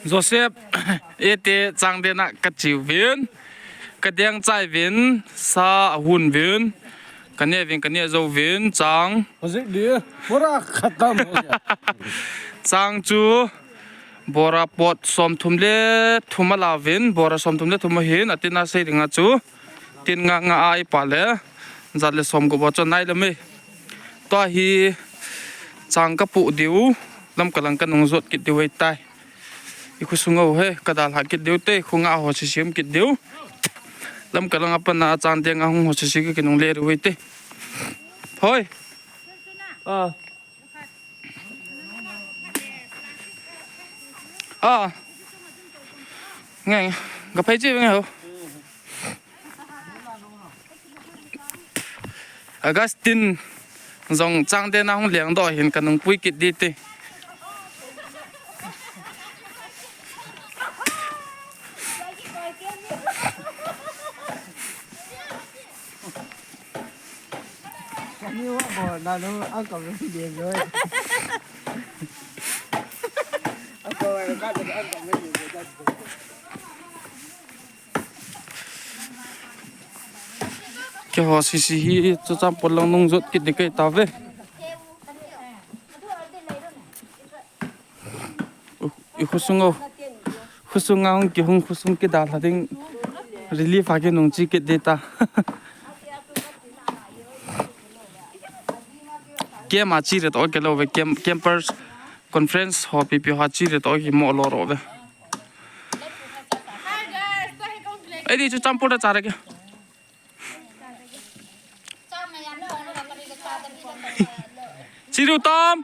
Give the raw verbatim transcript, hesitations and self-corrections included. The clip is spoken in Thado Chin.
Joseph, ete chang dena kachiu vin, kadeng chai vin, sa ahun vin, kane vin, kane jo vin, chang. Hojik di, pura khatam ho gaya. Chang chu, bora pot som thum le thum ala vin, bora som thum le thum ahin, atina sei dinga chu. Tin nga nga a ipa le, jat le som gup a chun nai le me. Tua hi chang kapu diu, lam kalang kanung jot kit diu ahitai. I khosung ho he, kadalha kit diu te, khonga ho sisem kit diu. Lam kalang a pana chang deng a hung ho sisi kakinung le diu ahi te. Hoi. Ah. Ah. Nge, nge. Kaphei chi nge ho. Augustine jong chang dena hung leng doh hin kanung pui kit di te. Keiho sisi hi chuchan pol lang nung jot kit ding kahi tauve. Uh, i khosung ho. Khosung a hung kihung khosung kidalha ding. Relief a kinung chi kit ding ta. Camp a chi re to kilou ve, camp, campers conference ho pipi ho chi re to kimo lou ro ve. Ei di chuchan pol da cha re ke. Chiru tom.